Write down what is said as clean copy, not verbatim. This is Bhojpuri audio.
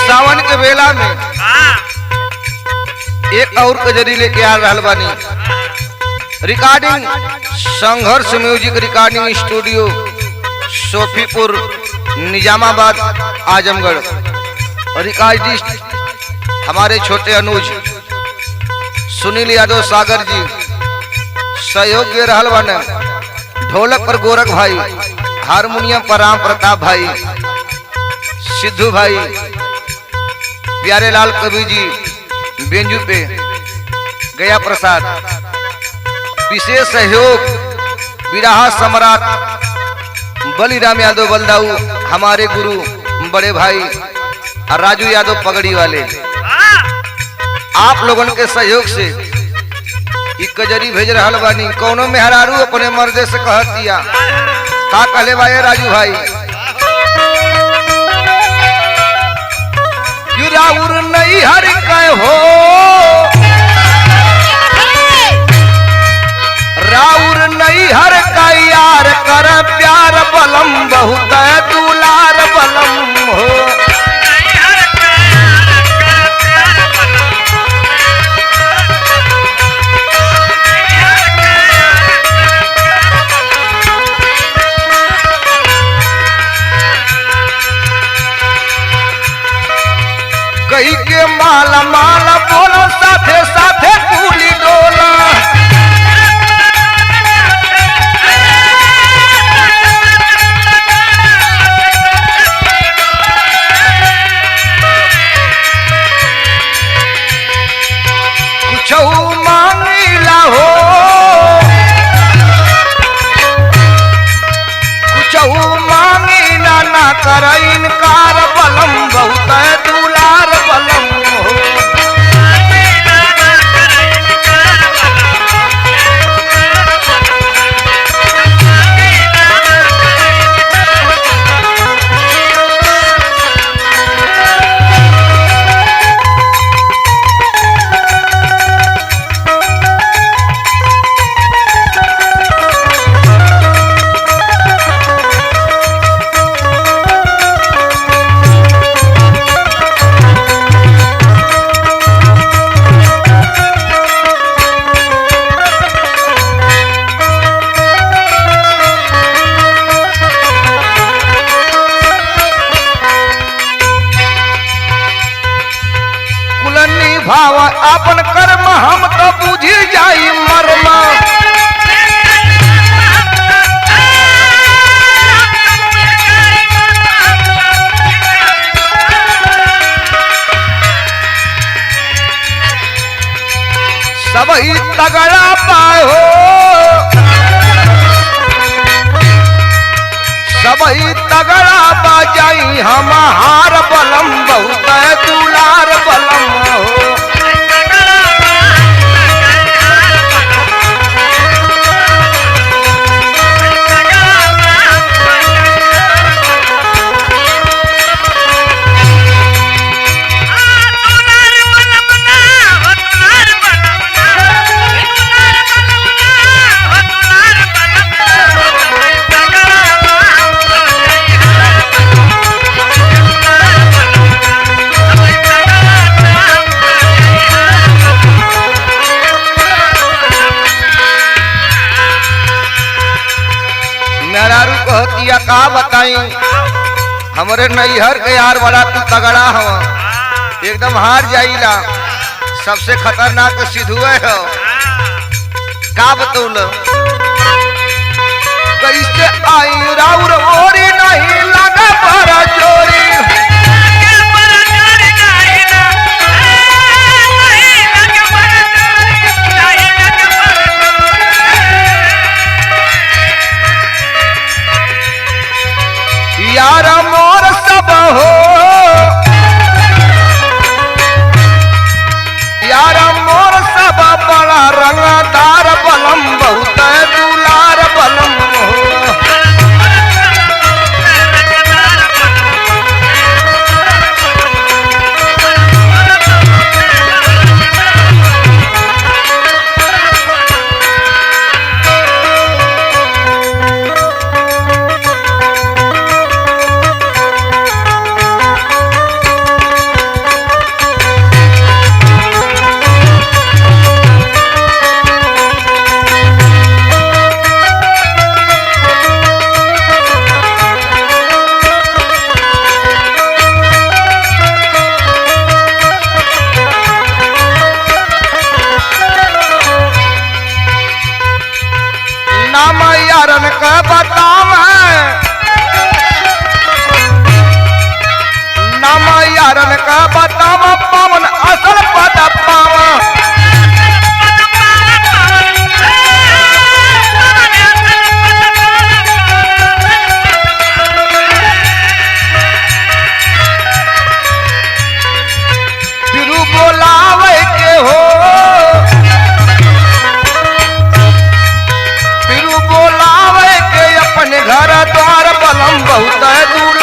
सावन के बेला में एक और कजरी लेके आ रहा बानी। Recording Sangharsh music recording studio, Sofipur, Nizamabad, Azamgarh. Recordist हमारे छोटे अनुज सुनील यादव सागर जी सहयोग दे रहा बाने। ढोलक पर गोरख भाई, हारमोनियम पर राम प्रताप भाई, सिद्धू भाई, प्यारे लाल कवि जी बेंजू पे गया प्रसाद। विशेष सहयोग बिरहा सम्राट बलिराम यादव बलदाऊ, हमारे गुरु बड़े भाई, और राजू यादव पगड़ी वाले। आप लोगन के सहयोग से कजरी भेज रहा बानी। कौनो मेहरारू अपने मर्दे से कहतिया, का कहले भाई राजू भाई, राउर नहीं हर कह हो, राउर नहीं हर का यार कर प्यार बलम बहुत दुलार बलम हो। कही के माला माला बोलो, साथे साथे पूली डोला। कुछ मांगीला हो, कुछ मांगीला ना कर इनकार बलम बहुत दुलार बलम हो। भाव अपन कर्म हम तो बुझी जाई मर्म। सब ही तगड़ा पाए हो, सब ही तगड़ा बाजाई हम हार बलम बहुत दुलार बलम हो। मेहरारू कहतिया का बताई, हमरे नैहर के यार वाला तू तगड़ा हो, एकदम हार जाइला, सबसे खतरनाक सिद्धुए हो। का बतौल कैसे आई राउर ओरी नहीं लगा पर जोरी। यार मोर सब हो, यार मोर सब बड़ा रंगदार बलम बहुत दुलार बलम हो। घर द्वार बलम बहुत दूर